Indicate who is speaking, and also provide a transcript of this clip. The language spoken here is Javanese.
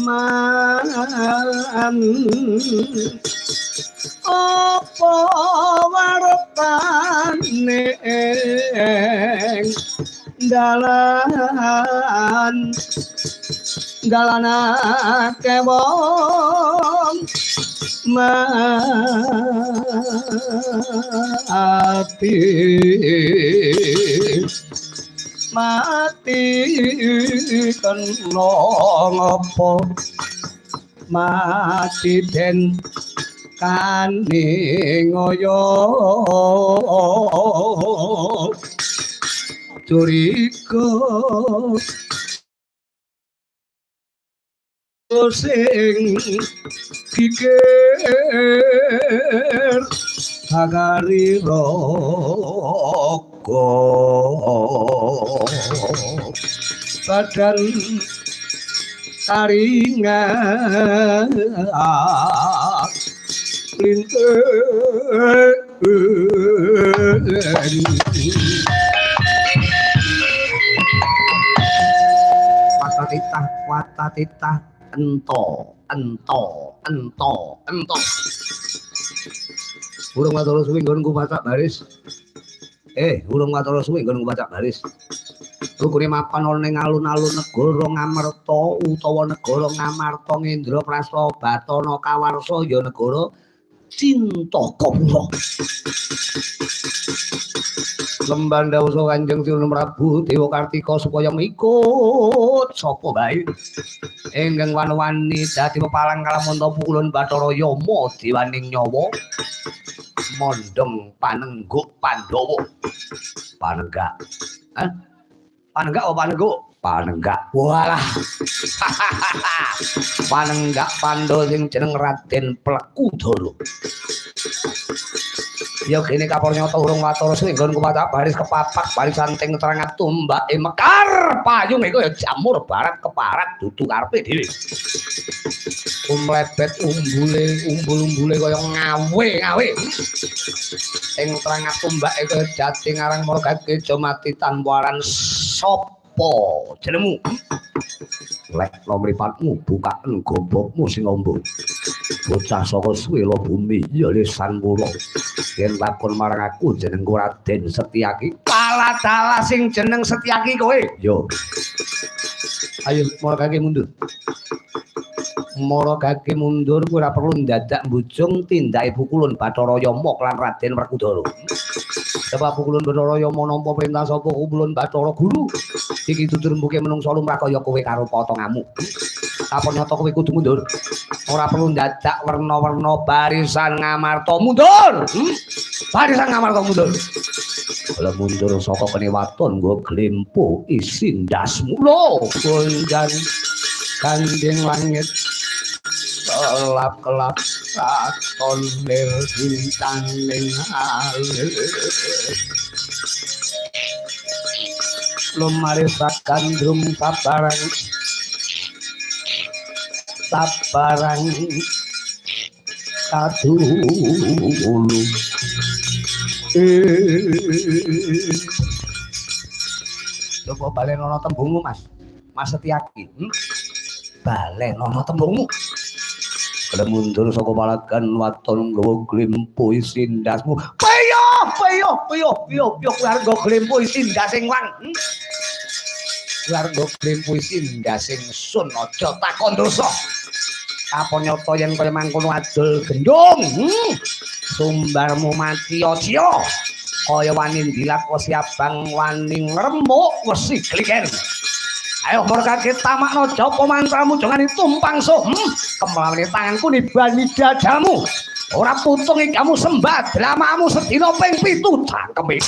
Speaker 1: Man apa wartane dalan dalanake wong mati mati kena ngapa mati den kane ngoyo curiga sing kikir agari raga badan taringan linten watatitah watatitah ento ento ento ento urung watara suwi nggonku pacak baris. Urung watara suwi nggonku pacak baris. Rukune mapan ana ning alun-alun negara Ngamarta utawa negara Ngamarta Ngendraprasta Batana Kawarsa ya negara Cintakapura. Lemban dawuh Kanjeng Sinuwun Prabu Dewa Kartika supaya ngikut sapa bae ingkang wani-wani dadi pepalang kalamunta pukulun Bathara Yama dewaning nyawa mondhong panengguk Pandhawa. Panenggak. Hah? Panenggak apa panengguk? Panenggak. Walah. Panenggak Pandhawa sing jeneng Raden Plekudara. Ya kene kapor nyata urung watara suwi nggon kuwata baris kepapak barisan ting terangat tumbake mekar payung iku ya jamur barat keparat dudu karepe dhewe. Umlebet umbule umbul-umbule kaya ngawe-ngawe. Ing terangat tumbake kaya jati ngarang marga keja mati tanpa aran sapa jenengmu? Lek no mripatmu bukaen gobokmu sing ombo. Bocah saka swela bumi ya lisan kula. Yen takon marang aku jenengku Raden Setyaki. Pala-dala sing jeneng Setyaki kowe. Yo. Ayo mara kaki mundur. Mara kaki mundur kowe ora perlu ndadak mbujung tindake pukulun Bathara Yama lan Raden Werkudara. Sebab pukulun Bathara Yama nampa perintah sapa pukulun Bathara Guru. Iki dudu rembuke menungsa lumrah kaya kowe karo potonganmu. Apa nyata kowe kudu mundur? Ora perlu ndadak werna-werna barisan Ngamarta mundur. Barisan Ngamarta mundur. Kala mundur saka kene waton nggo glempo isi ndasmu lho. Gonjan gandeng langit kelap-kelap katon lir bintang ning alit. Lumari sakandrum sabarang sabarang kadulu. Coba balen ana tembungmu Mas. Mas Setyaki. Balen ana tembungmu. Kala mundur saka palagan waton nggawa glempo isi ndasmu. Peyo, peyo, peyo, peyo, peyo kuwi arep nggawa glempo isi ndas sing wang. Kuwi arep nggawa glempo isi ndas sing sun aja takon dosa. Apa nyata yen kaya mangkono adol gendhong? Sumbarmu mati aja. Kaya wani ndilat wesi abang wani ngremuk wesi gliker. Ayo murkake tamakno japa mantramu jongane tumpang suh. Kemlawene tanganku nibani dadamu. Ora putung ikamu sembah dramamu sedina ping 7 cangkeme.